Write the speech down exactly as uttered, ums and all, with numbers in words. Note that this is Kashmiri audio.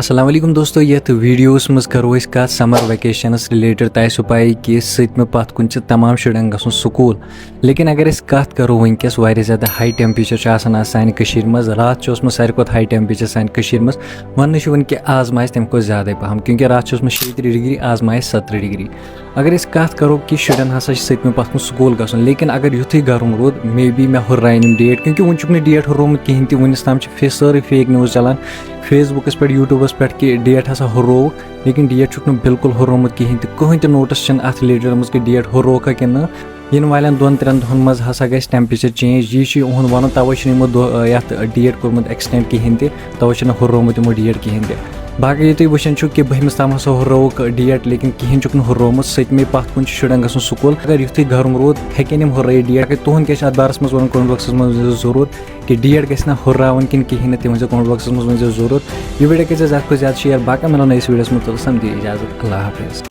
السلام علیکم دوستو، یتھ ویڈیوس منٛز کرو أسۍ کتھ سمر ویکیشنس رِلیٹڈ۔ تۄہہِ آسیو پَیی کہِ سٔتمہِ پتھ کُن چھِ تمام شُرٮ۪ن گژھُن سکوٗل، لیکن اگر أسۍ کتھ کرو وٕنکیٚس واریاہ زیادٕ ہاے ٹیمپریچر چھُ آسان آز سانہِ کٔشیٖرِ منٛز۔ راتھ چھُ اوسمُت ساروی کھۄتہٕ ہاے ٹیمپریچر سانہِ کٔشیٖرِ منٛز، وننہٕ چھُ یِوان کہِ آز ما آسہِ تمہِ کھۄتہٕ زیادَے پہم، کیونکہِ راتھ چھُ اوسمُت شیٚیہِ ترٕٛہ ڈگری، آز ما آسہِ ستہٕ ترٕٛہ ڈگری۔ اگر أسۍ کتھ کرو کہِ شُرٮ۪ن ہسا چھِ سٔتمہِ پتھ کُن سکوٗل گژھُن، لیکن اگر یُتھُے گرم روٗد، مے بی مےٚ ہُرراین یِم ڈیٹ، کیونکہِ وُنہِ چھُکھ نہٕ ڈیٹ ہُررومُت کِہینۍ تہِ۔ وُنِس تام چھِ فے-، سٲرٕے فیک نیوز چلان فیس بُکس پٮ۪ٹھ، یوٗٹیوٗبس پٮ۪ٹھ کہِ ڈیٹ ہسا ہُررووُکھ، لیکن ڈیٹ چھُکھ نہٕ بالکل ہُررومُت کِہینۍ تہِ۔ کٕہٕنۍ تہِ نوٹس چھِنہٕ اتھ رِلیٹڈ آمٕژ کہِ ڈیٹ ہُررووکھا کِنہٕ نہٕ۔ یِنہٕ والٮ۪ن دۄن ترٛٮ۪ن دۄہن منٛز ہسا گژھِ ٹیمپریچر چینج۔ یہِ چھُ یِہُنٛد ونُن، توے چھُنہٕ یِمو دۄہ، یتھ ڈیٹ کوٚرمُت ایکسٹینڈ کِہینۍ تہِ، توے چھُنہٕ ہُررومُت یِمو ڈیٹ کِہینۍ تہِ۔ باقٕے یہِ تُہۍ وٕچھان چھِو کہِ بٔہمِس تام ہسا ہُررووُکھ ڈیٹ، لیکن کِہینۍ چھُکھ نہٕ ہُررومُت۔ سٔتمہِ پتھ کُن چھُ شُرٮ۪ن گژھُن سکوٗل۔ اگر یُتھُے گرم روٗد، ہیٚکن یِم ہُررٲیِتھ ڈیٹ۔ اگر تُہُنٛد کیٛاہ چھُ اتھ بارس منٛز ونُن، کمنٹ باکسس منٛز ؤنۍ زیو ضروٗر کہِ ڈیٹ گژھِ نہ ہُرراوُن کِنہٕ کِہینۍ نہٕ، تہِ ؤنۍ زیو کمنٹ باکسس منٛز ؤنۍ زیو ضروٗر۔ یہِ ویڈیو کٔرۍ زیو زیادٕ کھۄتہٕ زیادٕ شیئر۔ باقٕے مِلو نٔیِس ویڈیوس منٛز، توٚتس تام دِیِو اجازت، اللہ حافظ۔